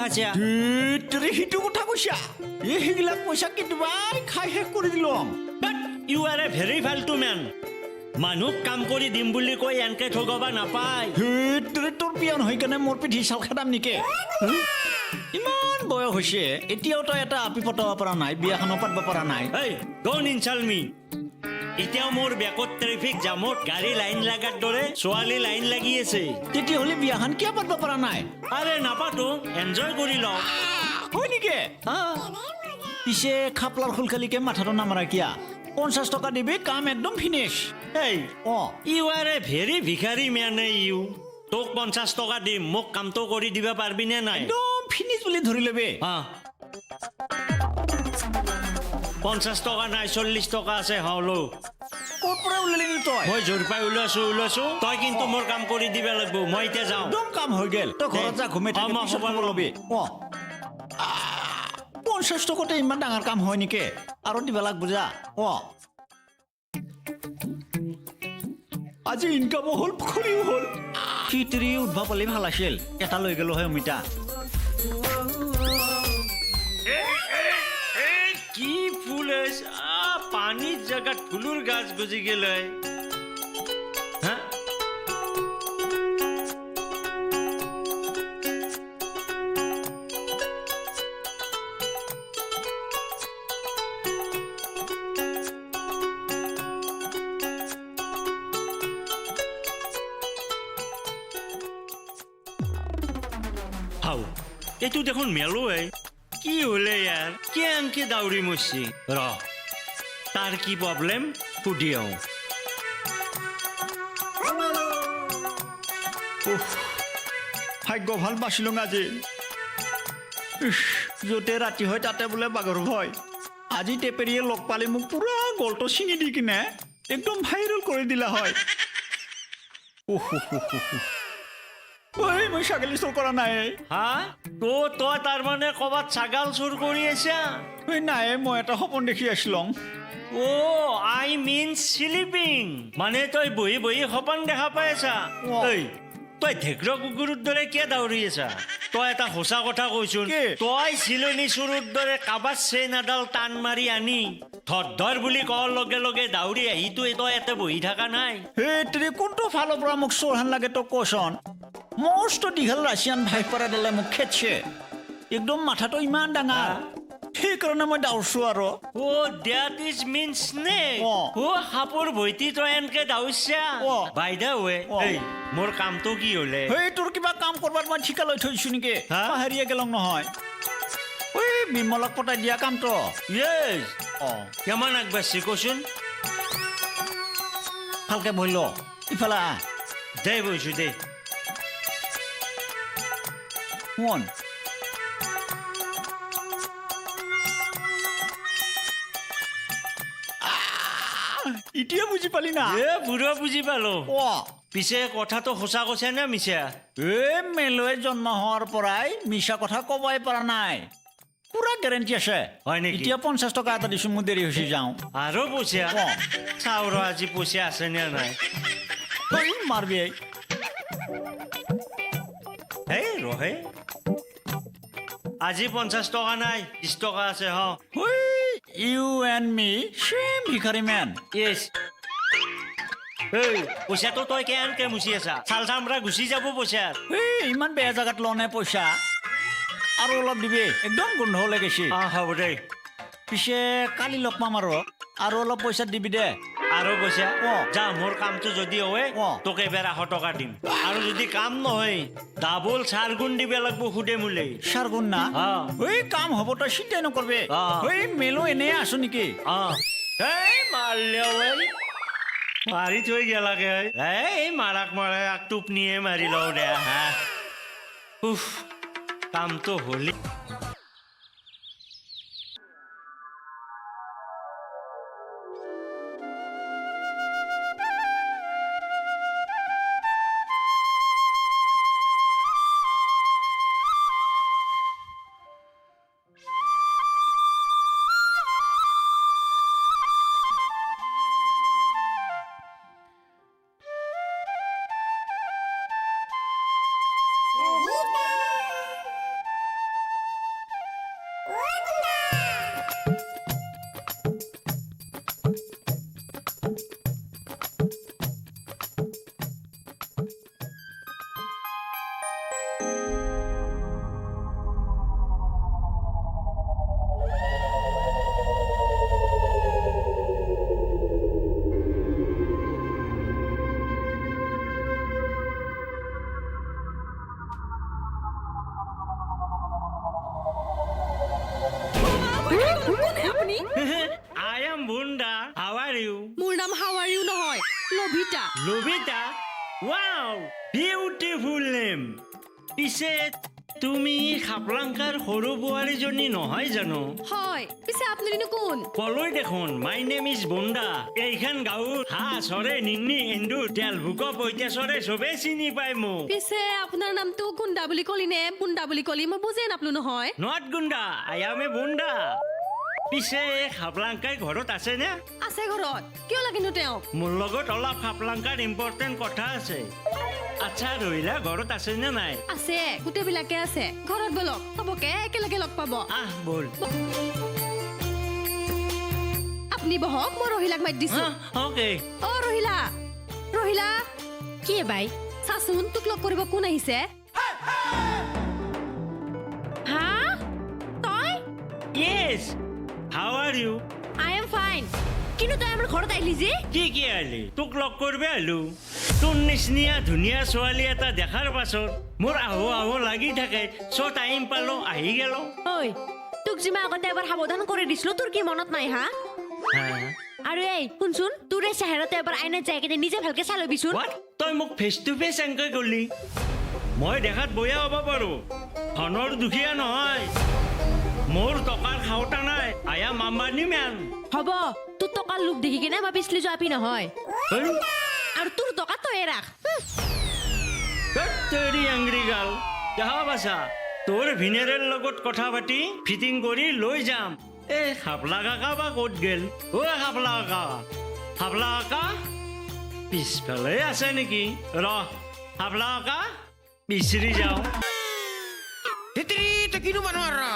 খাইছা। সিটো কথা কৈছা? এই সেইবিলাক পইচা কেতিয়াবাই খাই শেষ কৰি দিলোঁ। But you are a very ফাল্টু man. মানুহক কাম কৰি দিম বুলি কৈ এনকে ঠগবা নাপায়। সেইটোৰে তোৰ পিয়ন হৈ কেনে মোৰ পিঠি চাল খেদাম নেকি? ইমান বয়স হৈছে, এতিয়াও তই এটা আপি পতাব পৰা নাই, বিয়াখনো পাতব পৰা নাই। এই, don't insult me. এতিয়াও মোৰ বেকত ট্ৰেফিক জামত গাড়ী লাইন লাগাৰ দৰে ছোৱালী লাইন লাগি আছে। তেতিয়াহ'লে বিয়াখন কিয় পাতব পৰা নাই? আৰে নাপাতো, এনজয় কৰি লওঁ। হয় নেকি? পিছে খাপলাৰ খুলখালিকে মাথাটো নামাৰা কিয়া? 50 টকা দিবি, কাম একদম ফিনিছ। এই, অ। You are a very ভিখাৰী man U. তোক 50 টকা দিম, মোক কামটো কৰি দিব পাৰিবি নে নাই? একদম ফিনিছ বুলি ধৰি ল'বি। 50 টকা নাই, 40 টকা আছে, হলো। ক'ৰ পৰা ওলালি নো তই? মই জোৰ পাই ওলাইছো, ওলাইছো। তই কিন্তু মোৰ কাম কৰি দিব লাগিব, মই এতিয়া যাওঁ। একদম কাম হৈ গ'ল, তই ঘৰত যা, ঘুমাই থাক, মই পিছত খবৰ খবৰ ল'বি। অ, 50 টকাতে ইমান ডাঙৰ কাম হয় নেকি? আৰু দিব লাগব যা। অ, আজি ইনকামো হ'ল, খৰিও হ'ল। খিচিৰি উঠবা পালে ভাল আছিল, এটা লৈ গ'লো হয় অমিতা। কি ফুল পানীৰ জেগাত ফুলৰ গাছ গজি গেলে। হা, হাও, এইটো দেখোন মেলো। কি হলে ইয়াৰ? কেনকে দাউৰি মৰছি? ৰ, তাৰ কি প্ৰব্লেম সুধি আহোঁ। ভাগ্য ভাল বাচিলোঁ আজি। ইছ, য'তে ৰাতি হয় তাতে বোলে বাঘৰ ভয়। আজি টেপেৰিয়ে লগ পালে মোক পুৰা গলটো ছিঙি দি কিনে একদম ভাইৰেল কৰি দিলা হয়। উফ, উফ, উফ, উফ, উফ। ঐ, মই ছাগলী চোৰ কৰা নাই। হা, তই তাৰমানে ক'ৰবাত ছাগাল চুৰ কৰি আছা? ঐ নাই, মই এটা সপোন দেখি আছিলো। অ', আই মিন শ্লিপিং, মানে তই বহি বহি সপোন দেখা পাই আছা। অ। ঐ, তই ঢেকৰ কুকুৰৰ দৰে কিয় দাউৰি আছা? তই এটা সঁচা কথা কৈছোন। কি? তই চিলনী চোৰৰ দৰে কাৰোবাৰ চেইন এডাল টান মাৰি আনি ধৰ ধৰ বুলি কোৱাৰ লগে লগে দাউৰি আহি তই ইয়াতে বহি থকা নাই? সেই তেৰি, কোনটো ফালৰ পৰা মোক চোৰ হেন লাগে তই কচোন? মস্ত দীঘল ৰাছিয়ান ভাইপাৰ এডালে মোক খেদছে, একদম মাথাটো ইমান ডাঙৰ, সেইকাৰণে মই দাউৰছো আৰু। অ', that is mean snake. অ। অ', সাপৰ ভৈতি তই এনকে দাউৰছা? অ। বাই the ৱে, অ। এই মোৰ কামটো কি হলে? সেই তোৰ কিবা কাম কৰবাত মই ঠিকা লৈ থৈছো নেকি? হা? পাহেৰিয়ে গেলং নহয়। ঐ, বিমলক পতাই দিয়া কামটো? য়েছ। অ। কিমান আগবাঢ়ছি কচোন? ভালকে বহি ল, ইফালে আহ। দে, বহিছো দে। শুন, আহ, এতিয়া বুজি পালি না? এ, বুঢ়া, বুজি পালো। অ। পিছে কথাটো সঁচা কৈছে নে মিছা? এই মেলুৱে জন্ম হোৱাৰ পৰাই মিছা কথা ক'বই পৰা নাই, পুৰা গেৰেণ্টি আছে। হয় নেকি? এতিয়া 50 টকা এটা দিছো, মোৰ দেৰি হৈছে, যাওঁ। আৰু পইচা? অ। চাওঁ ৰ, আজি পইচা আছে নে নাই। এই, মাৰবি এই। এই ৰহে, আজি 50 টকা নাই, 20 টকা আছে হ। You and me same ভিখাৰী মেন। য়েছ। এই পইচাটো তই কেনকে মুচি আছা? চাল চামৰা গুচি যাব পইচা। এই, ইমান বেয়া জেগাত লনে পইচা? আৰু অলপ দিবি, একদম গোন্ধ ওলাই গৈছে। অ, হ'ব দে। পিছে কালি লগ পাম আৰু, আৰু অলপ পইচা দিবি দে। আৰু পইচা? অ। যা, মোৰ কামটো যদি হয় অ। তোক এবাৰ 100 টকা দিম, আৰু যদি কাম নহয় ডাবল চাৰ গুণ দিব লাগিব সুদে মোলে। চাৰগুণ না? অ। এই কাম হ'ব, তই চিন্তাই নকৰবি। অ। এই মেলো এনেই আছো নেকি? অ, এই মাৰলেও, এই মাৰি থৈ গেলাকে। এই মাৰাক মাৰে এক টোপনিয়ে মাৰি লওঁ দে। হা, উফ, কামটো হ'লি। কোন হে আপুনি? I am Bunda. How are you? মোৰ নাম হাৱাৰিও নহয়, লভিতা। লবিতা, ৱাও, বিউটিফুল নেম। পিছে তুমি খাপলাংকাৰ সৰু বোৱাৰীজনী নহয় জানো? হয়। পিছে আপুনিনো কোন? কলৈ দেখোন, my name is Bunda. এইখন গাঁৱৰ হাঁহ, চৰে, নিন্নি, এন্দুৰ, তেল ভোক, পইতাচৰে চবেই চিনি পায় মোক। পিছে আপোনাৰ নামটো গুণ্ডা বুলি কলি নে বুন্দা বুলি কলি, মই বুজিয়ে নাপলো নহয়। Not goonda, I am a Bunda. পিছে খাপলাংকাই ঘৰত আছেনে? আছে ঘৰত। কিয় লাগেনো তেওঁক? মোৰ লগত অলপ খাপলাংকাৰ ইম্পৰ্টেণ্ট কথা আছে। আচ্ছা, ৰহিলা ঘৰত আছেনে নাই? আছে, গোটেইবিলাকে আছে ঘৰত। বলক, চবকে একেলগে লগ পাব। আহ, ব'ল। আপুনি বহক, মই ৰহিলাক মাতি দিছো। অ'কে। অ ৰহিলা, ৰহিলা। কি বাই? চাচোন, তোক লগ কৰিব কোন আহিছে। হা, তই? Yes, how are you? I am fine. কিন্তু তই আমাৰ ঘৰত আহিলি যে? কি কি আহিলি? তোক লগ কৰবে আহিলো। তোৰ নিচিনা ধুনীয়া ছোৱালী এটা দেখাৰ পাছত মোৰ আহো আহো লাগি থাকে। চ' টাইম পালো, আহি গেলো। ঐ, তোক যে মই আগতে এবাৰ সাৱধান কৰি দিছিলো, তোৰ কি মনত নাই হা? হা? আৰু এই শুনচোন, তোৰ এই চেহেৰাটো এবাৰ আইনাত যাই কিনে নিজে ভালকে চাই ল'বিচোন। What? তই মোক ফেচ টু ফেচ এনেকৈ কলি? মই দেখাত বয়া হ'ব পাৰো, ধনৰ দুখীয়া নহয়। মোৰ টকাৰ খাওঁতা নাই। I am Ambani man. হ'ব, তোৰ টকাৰ লোভ দেখি কিনে মই পিছলি যোৱাপি নহয়। আৰু তোৰ টকা তয়ে ৰাখ। তেৰি আংৰি গাল, দেখা বাছা, তোৰ ভিনেৰেৰ লগত কথা পাতি ফিটিং কৰি লৈ যাম। এই খাপলা কাকা বা ক'ত গেল? ঐ খাপলা কাকা, খাপলা কাকা পিছফালে আছে নেকি? ৰ, খাপলা কাকা বিচৰি যাওঁ। ধেতেৰি, তই কিনো মানুহ আৰু।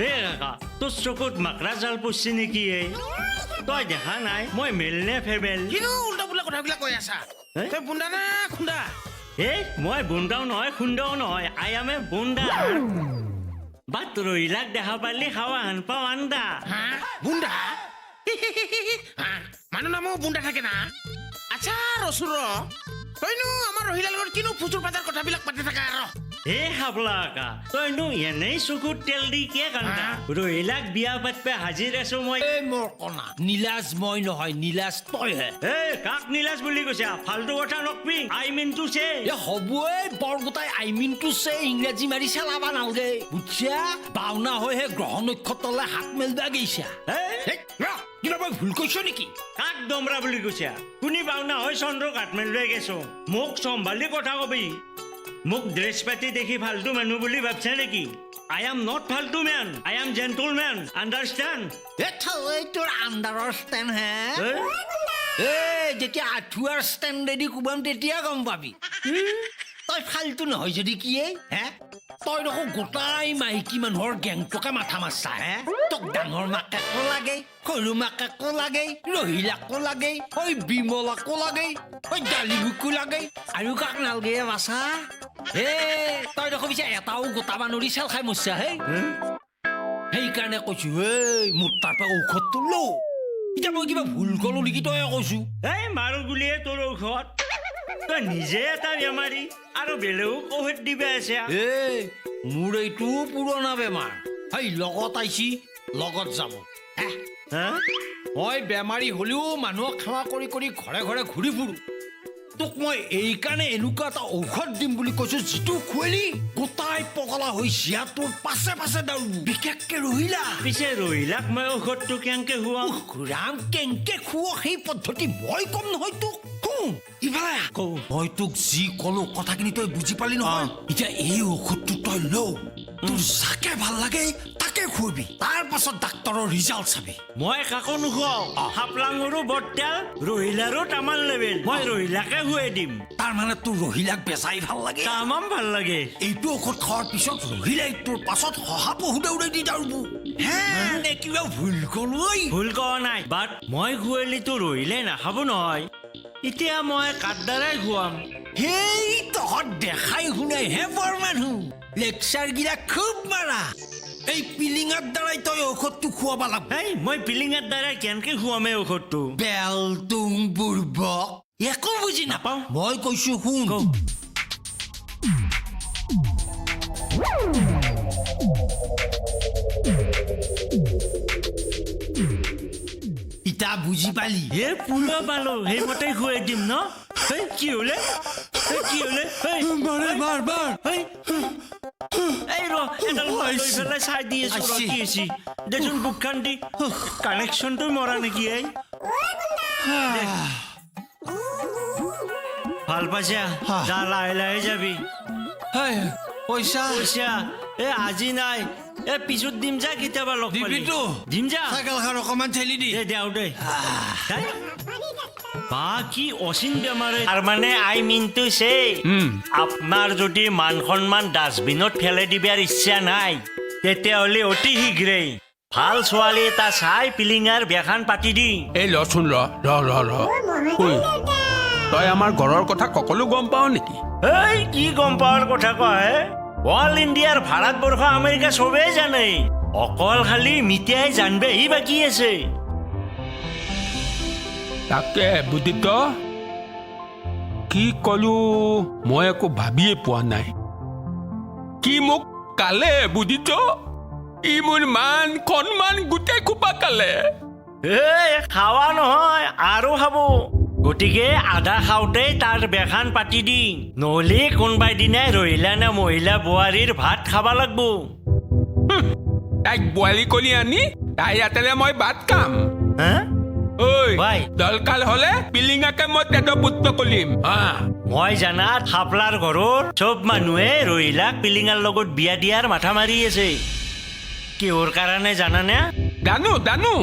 এ কাকা, তোৰ চকুত মাকৰা জাল পৰিছে নেকি? এই তই দেখা নাই মই মেল নে ফেমেল? কিনো উল্টা পুল্টা কথাবিলাক কৈ আছা? হে? তই বুন্দা না খুন্দা? এই মই বুন্দাও নহয়, খুন্দাও নহয়। I am a Bunda, but ৰহিলাক দেখা পালি খাৱা হান পাওঁ আন্দা। হা, বুন্দা? হা, মানুহ নামো বুন্দা থাকে না? আচ্ছা ৰচোন ৰ, তইনো আমাৰ ৰহিলাৰ লগত কিনো ফুচুৰ ফাচাৰ কথাবিলাক পাতি থাকা আৰু? হে খাবলা কাকা, তইনো এনেই চকুত তেল দি কিয় কান্দা? ৰহিলাক বিয়া পাতবে হাজিৰ আছো মই। এই মোৰ কণা, নীলাজ মই নহয়, নীলাজ তইহে। এই কাক নীলাজ বুলি কৈছা? ফাল্টু কথা নকবি। I mean to say. এ হ'বই, বৰগোটাই I mean to চে ইংৰাজী মাৰি চেলাবা নালগে, বুজছা? বাওনা হৈহে গ্ৰহ নক্ষত্ৰলৈ হাত মেলবা গৈছা। এই, ৰ, কিবা মই ভুল কৈছো নেকি? কাক দমৰা বুলি কৈছা? কোনি বাওনা হৈ চন্দ্ৰক হাত মেলবে গেছো? মোক চম্ভালি কথা কবি। মোক ড্ৰেছ পাতি দেখি ফাল্টু মানুহ বুলি ভাবছা নেকি? I am not ফাল্টু man, I am gentleman, understand? এ থৈ তোৰ আণ্ডাৰৰ ষ্টেণ্ড হে। এই যেতিয়া আঁঠুৱাৰ ষ্টেণ্ডেদি কোবাম, তেতিয়া গম পাবি। তই ফাল্টু নহয় যদি কি এই, হে? তই দেখোন গোটাই মাইকী মানুহৰ গেংটোকে মাথা মাৰছা হে। তোক ডাঙৰ মাকেকো লাগে, সৰু মাকেকো লাগে, ৰহিলাকো লাগে, ঐ বিমলাকো লাগে, ঐ ডালিবুকো লাগে, আৰু কাক নালগে এ বাচা? হে, তই দেখোন পিছে এটাও গোটা বানৰি চেল খাই মৰছা হে। সেইকাৰণে কৈছো, এই মোৰ তাৰ পৰা ঔষধটো ল। এতিয়া মই কিবা ভুল কলো নেকি তয়ে কৈছো? এই মাৰো গুলিয়ে তোৰ ঔষধ। তই নিজে এটা বেমাৰী আৰু বেলেগক ঔষধ দিবা আছে। এই মোৰ এইটো পুৰণা বেমাৰ। সেই লগত আহিছি, লগত যাব। হে? হা? মই বেমাৰী হ'লেও মানুহক সেৱা কৰি কৰি ঘৰে ঘৰে ঘূৰি ফুৰো। তোক মই এইকাৰণে এনেকুৱা এটা ঔষধ দিম বুলি কৈছো, যিটো খুৱালি গোটাই পগলা হৈ জীয়া তোৰ পাছে পাছে দৌৰিব, বিশেষকে ৰহিলা। পিছে ৰহিলাক মই ঔষধটো কেনেকে খুৱাম? উহ, ৰাম, কেনেকে খুৱ সেই পদ্ধতি মই ক'ম নহয় তোক। শুন, ইফালে আহ। কওঁ। মই তোক যি ক'লো কথাখিনি তই বুজি পালি নহয়? এতিয়া এই ঔষধটো তই লওঁ, তোৰ যাকে ভাল লাগে তাকে খুৱাবি, তাৰ পাছত ডাক্তৰৰ ৰিজাল্ট চাবি। মই কাকো নুখুৱাওঁ। সাপলাঙৰো বৰতেল, ৰহিলাৰো তামাল লেভেল। মই ৰহিলাকে খুৱাই দিম। তাৰ মানে তোৰ ৰহিলাক বেচাই ভাল লাগে? তামাম ভাল লাগে। এইটো ঔষধ খোৱাৰ পিছত ৰহিলাই তোৰ পাছত শহাপহু দৌৰাই দি দৌৰিব হে নে? কিবা ভুল ক'লো ঐ? ভুল কোৱা নাই, বাট মই খুৱালিতো ৰহিলাই নাখাব নহয়। এতিয়া মই কাঠ দ্বাৰাই খুৱাম? সেই তহঁত দেখাই শুনাইহে বৰ মানুহ, লেকচাৰগিলা খুব মাৰা। এই পিলিঙাৰ দ্বাৰাই তই ঔষধটো খুৱাব লাগব। এই মই পিলিঙাৰ দ্বাৰাই কেনেকে খুৱাম এই ঔষধটো? বেলতুং বুৰ্বক, একো বুজি নাপাওঁ। মই কৈছো শুন। কওঁ। যা, বুজি পালি? এ পুৰা পালো, সেইমতে খুৱাই দিম ন। এই, কি হলে? এই, কি হলে? এই, মাৰ, মাৰ, মাৰ। এই, এই ৰ, এডাল মই লৈ পেলাই চাই দি আছো ৰ, আহিছি। কি হৈছে দেচোন। বুকখান দি কানেকশ্যনটো মৰা নেকি? এই দে। ভাল পাইছা? যা, লাহে লাহে যাবি। হেই, পইচা? পইচা এ আজি নাই, এ পিছত দিম যা, কেতিয়াবা লগ পালি। দিবিতো? দিম যা। চাইকেলখন অকণমান ঠেলি দি। দে, দেও দে। হেই? বা কি অচিন বেমাৰে। তাৰ মানে I mean two চে, আপোনাৰ যদি মান সন্মান ডাষ্টবিনত ফেলাই দিবাৰ ইচ্ছা নাই, তেতিয়াহ'লে অতি শীঘ্ৰেই ভাল ছোৱালী এটা চাই পিলিঙাৰ বিয়াখন পাতি দি। এই লচোন, ৰ ৰ ৰ ৰ, ঐ, তই আমাৰ ঘৰৰ কথা সকলো গম পাৱ নেকি? এই কি গম পোৱাৰ কথা কয়? অল ইণ্ডিয়াৰ, ভাৰতবৰ্ষ, আমেৰিকা চবেই জানে। অকল খালি মিতিয়াই জানবেহি বাকী আছে। তাকে বুদিত, কি কলো মই একো ভাবিয়ে পোৱা নাই। কি মোক কালে বুদিত, ই মোৰ মান সন্মান গোটেই খোপা কালে। এই খাৱা নহয়, আৰু খাব। গতিকে আধা খাওঁতেই তাৰ বেখান পাতি দি, নহ'লে কোনোবাই দিনাই ৰহিলা নে মহিলা বোৱাৰীৰ ভাত খাব লাগব। তাইক বোৱাৰী কৰি আনি তাই ইয়াতেলে মই ভাত খাম? হা? ঐ। ভাই। দৰকাৰ হলে পিলিঙাকে মই তেজৰ পুত্ৰ কলিম, হা। মই জানাত খাপলাৰ ঘৰৰ চব মানুহে ৰহিলাক পিলিঙাৰ লগত বিয়া দিয়াৰ মাথা মাৰি আছে। কিহৰ কাৰণে জানানে? জানো জানো,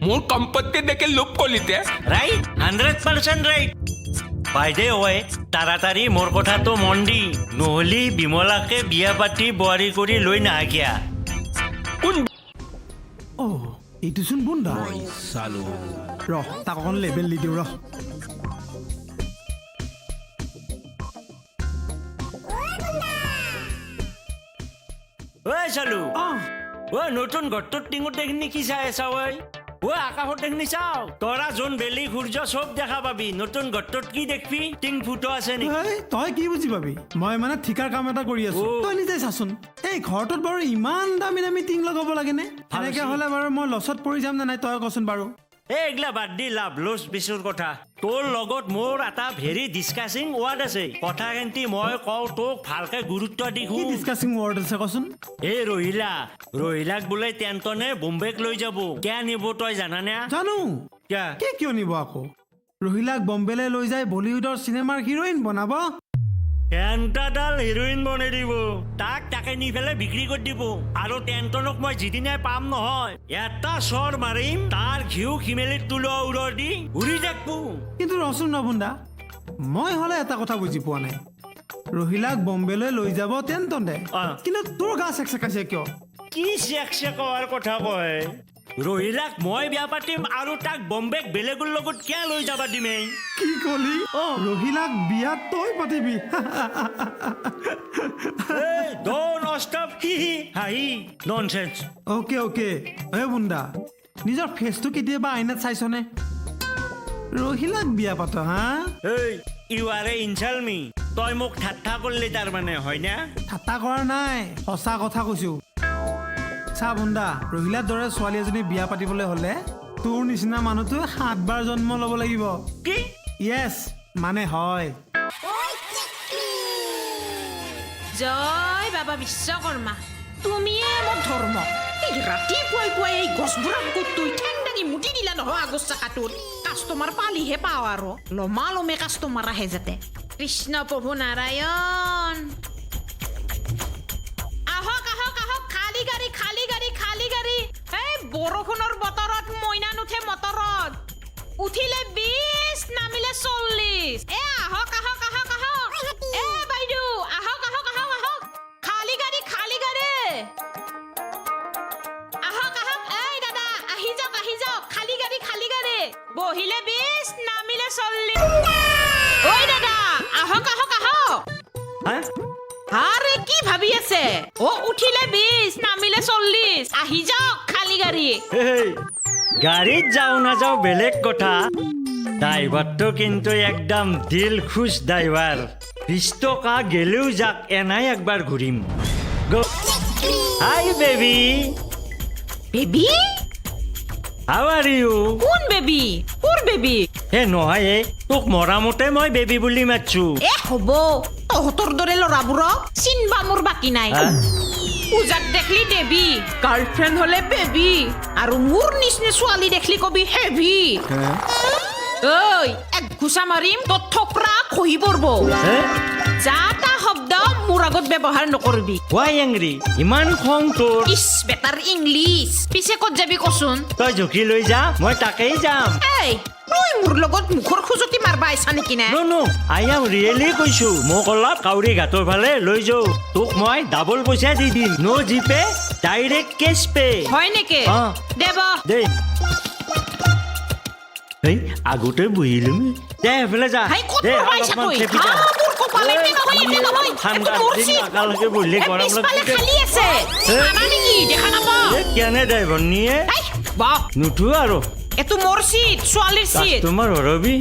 মোৰ সম্পত্তি দেখি লোভ কলিতে। Right, 100% right. বাইদেউ হয়, তাড়াতাড়ি মোৰ কথাটো মন দি, নহ'লে বিমলাকে বিয়া পাতি বোৱাৰী কৰি লৈ নাহাকিয়া। কোন? অ', এইটোচোন বোন্দা। চালো। ৰ, তাক অকণ লেবেল দি দিওঁ ৰ। ঐ চালো। অঁ। ঐ, নতুন ঘৰটোত টিঙত এইখিনি কি চাই আছা? ঐ ঐ, আকাশত এইখিনি চাওঁ, তৰা, জোন, বেলি, সূৰ্য চব দেখা পাবি। নতুন ঘৰটোত কি দেখবি? টিং ফুটো আছে নেকি? এই, তই কি বুজি পাবি? মই মানে ঠিকাৰ কাম এটা কৰি আছো। অ'। তই নিজে চাচোন, এই ঘৰটোত বাৰু ইমান দামী দামী টিং লগাব লাগেনে? ভাল এনেকে হৈছে। হ'লে বাৰু মই লছত পৰি যাম নে নাই, তই কচোন বাৰু। এই এইগিলা বাদ দি, লাভ লোছ পিছৰ কথা। তোৰ লগত মোৰ এটা ভেৰি ডিছকাছিং ৱাৰ্ড আছে। কথাখিনি মই কওঁ তোক, ভালকে গুৰুত্ব দি কি শুন। ডিছকাছিং ৱৰ্ড আছে কচোন? এই ৰহিলা, ৰহিলাক বোলে টেণ্টনে বোম্বেক লৈ যাব। কিয় নিব তই জানানে? জানো। কিয়? কি কিয় নিব আকৌ? ৰহিলাক বম্বেলৈ লৈ যায় বলিউডৰ চিনেমাৰ হিৰইন বনাব। টেণ্টাডাল হিৰইন বনাই দিব তাক, তাকে নি পেলাই বিক্ৰী কৰি দিব। আৰু টেণ্টনক মই যিদিনাই পাম নহয়, এটা চৰ মাৰিম, তাৰ ঘিউ খিমেলিত তোলোৱা উৰৰ দি উৰি থাকবো। কিন্তু ৰচোন নবুন্দা, মই হ'লে এটা কথা বুজি পোৱা নাই। ৰহিলাক বম্বেলৈ লৈ যাব টেনটনে, কিন্তু তোৰ গা চেকচেকাইছে কিয়? কি চেক চেকোৱাৰ কথা কয়? ৰহিলাক মই বিয়া পাতিম আৰু তাক বম্বেক বেলেগৰ লগত কিয় লৈ যাবা দিমেই? কি কলি? ৰহিলাক বিয়া তই পাতিবি? Don't stop হি হি হাঁহি, ননচেন্স। Okay okay. ঐ বুন্দা, নিজৰ ফেচটো কেতিয়াবা আইনাত চাইছনে? ৰহিলাক বিয়া পাত, হা? এই, you are a insult me. তই মোক ঠাট্টা কৰিলি তাৰমানে, হয় না? ঠাট্টা কৰা নাই, সঁচা কথা কৈছো। চা বুন্দা, ৰহিলাৰ দৰে ছোৱালী এজনী বিয়া পাতিবলৈ হ'লে তোৰ নিচিনা মানুহটোৱে সাতবাৰ জন্ম ল'ব লাগিব। কি? য়েছ, মানে হয়। জয় বাবা বিশ্বকৰ্মা, তুমিয়ে মোৰ ধৰ্ম। এই ৰাতিপুৱাই পুৱাই এই গছবোৰক গোটটোই ঠেং দাঙি মুতি দিলা নহয় আগৰ চাকাটোত। কাষ্টমাৰ পালিহে পাওঁ আৰু লমা লমে কাষ্টমাৰ আহে যাতে। কৃষ্ণ প্ৰভু নাৰায়ণ। আহক আহক আহক, খালী গাড়ী, খালী গাড়ী, খালী গাড়ী। এই বৰষুণৰ বতৰত মইনা নুঠে মটৰত, উঠিলে 20, নামিলে 40। এ আহক আহক আহক আহক। এ বাইদেউ, আহক আহক আহক আহক, খালী গাড়ী, খালী গাড়ী, আহক আহক। এই দাদা, আহি যাওক আহি যাওক, খালী গাড়ী, খালী গাড়ী, বহিলে 20, নামিলে 40। ঐ দাদা, আহক আহক আহক। হা? আৰে কি ভাবি আছে? অ, উঠিলে 20, নামিলে 40, আহি যাওক, খালী গাড়ী। হেই, গাড়ীত যাওঁ নাযাওঁ বেলেগ কথা, ড্ৰাইভাৰটো কিন্তু একদম দিল খুচ ড্ৰাইভাৰ। 20 টকা গেলেও যাক, এনাই একবাৰ ঘূৰিম। Hi baby. Baby? How are you? কোন বেবী? কোৰ বেবী? হে নহয় হে, তোক মৰামতে মই বেবী বুলি মাতছো। এ হ'ব, তহঁতৰ দৰে ল'ৰাবোৰক চিনবা মোৰ বাকী নাই। হা? পূজাক দেখলি দেৱী, গাৰ্লফ্ৰেণ্ড হলে বেবী, আৰু মোৰ নিচিনা ছোৱালী দেখলি কবি হেভি। ঐ, এক ঘোচা মাৰিম, তোৰ থপৰা খহি পৰব। হে? যা তা শব্দ মোৰ আগত ব্যৱহাৰ নকৰিবি। Why angry? ইমান খং তোৰ? ইছ, বেটাৰ ইংলিছ। পিছে ক'ত যাবি কচোন? তই জুকি লৈ যা, মই তাকেই যাম। এই, তই মোৰ লগত মুখৰ খজুতি মাৰবা আহিছা নেকি নে? No no, I am really কৈছো, মোক অলপ কাউৰী ঘাটৰ ফালে লৈ যাওঁ। তোক মই ডাবল পইচা দি দিম। No GPay, direct cash pay. হয় নেকি? অ। দে বহ। দেই, এই আগতে বহিলো দে, সেইফালে যা। হাই, ক'ত দে, পৰবা আহিছা অলপমান তই? চেপি যা। হা, মোৰ কপাল, এতে নহয়, এতে নহয়। ঠাণ্ডাৰ এইটো মোৰ দিন, চিট। একেলগে বহিলে এই, গৰম পিছফালে লাগছে। খালী আছে। এ? আনা নেকি? দেখা নাপাওঁ। এ, কেনে ড্ৰাইভাৰ নিয়ে? এই, বহ। নুঠো আৰু। এইটো মোৰ চিট, ছোৱালীৰ চিট। কাষ্টমাৰ হৰবি।